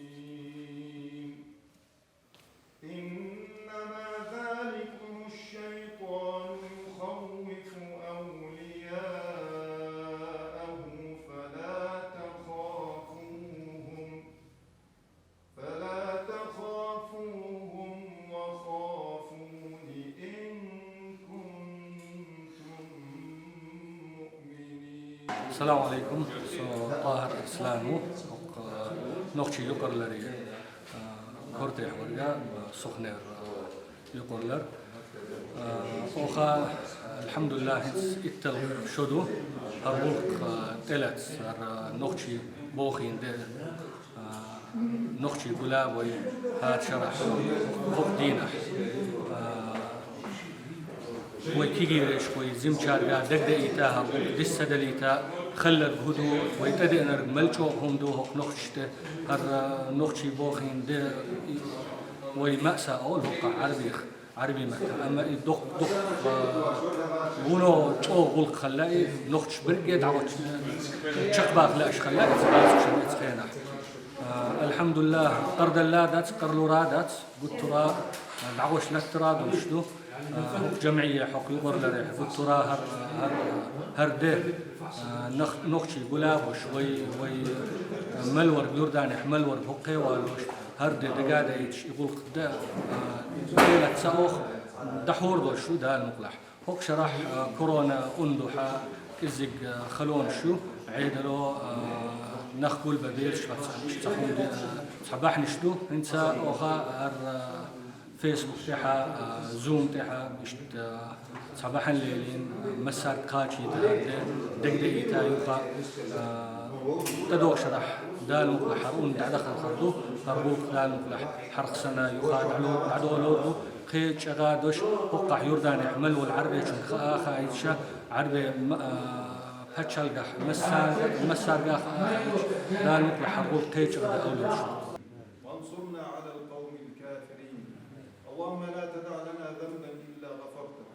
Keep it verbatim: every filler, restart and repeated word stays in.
عظيم. إنما ذلكم الشيطان يخوف أولياءه فلا تخافوهم، فلا تخافوهم وخافون إن كنتم مؤمنين. Салам алейкум. Со Тагьир Арсланов, э, нохчий юкъарларин, э, кортехь варга, э, сухнер, э, юкъарлар. Э, оха, алхьамдулиллахь, хӀинца итталгӀа шу ду, хӀара гӀулакх, э, тӀелаца, хӀара, э, нохчий бохийна де, э, нохчий гулбаь вай хӀара шарахь, хӀокху дийнахь. Э, Вай кегийрхой, вай жимачарга дагадеийта, хӀара гӀулакх диса ца далийта, хилларг хӀун ду, вай тӀедеанарг мел чӀогӀа хӀума ду хӀокху нохчашта, хӀара нохчий бохийна де, вай маъса олу хӀокхахь Ӏарбех, Ӏарбийн маттахь. Амма и дукха, дукха, а, вуно чӀогӀа гӀулакх хилла, и нохчаш берриге дӀагӀочу, чекхбаха лаьаш хилла, иза бацахь шен иза хенахь. А, алхьамдулиллахь, къардалла дац, къарлура дац, гуттара, а, дӀагӀош латтара долуш ду. А, хӀокху жамӀе, хӀокху юкъарларехь гуттара хӀара, хӀара, хӀара де, а, нах-, нохчий гулбеш, вай, вай, а, мел верг, Иорданехь мел верг хӀокхе валош, хӀара де дага а даийташ, и гӀулакх да, а, делаца оха дӀахьур долуш ду Дала мукъалахь. ХӀокху шарахь, а, корона ун духьа кӀеззиг, а, халонаш ю, Ӏедало, а, нах гулбан безаш бац, иштта цхьа хӀума де, а, цхьа бахьанаш ду. ХӀинца оха хӀара, а, Facebook тӀехь, а, Zoom тӀехь иштта, а, цхьа бахьана лелийна, массаьрга кхачийта хӀара де, дагадеийта юха, а, тӀедогӀу шарахь Дала мукъалахь хӀара ун дӀадахар хир ду, хӀара гӀулакх Дала мукъалахь хӀара санна юха дӀало-, дӀадолор ду. Кхечу чӀагӀа долуш, хӀокхахь Иорданехь мел волу Ӏарбечунна хаа а хаийташ, Ӏарбийн ма-, а, пачхьалкхехь масса-, массаьрга а хаийташ, Дала мукъалахь хӀара гӀулакх кхечу чӀагӀа дан олуш. وانصرنا على القوم الكافرين. اللهم لا تدع لنا ذنبا إلا غفرته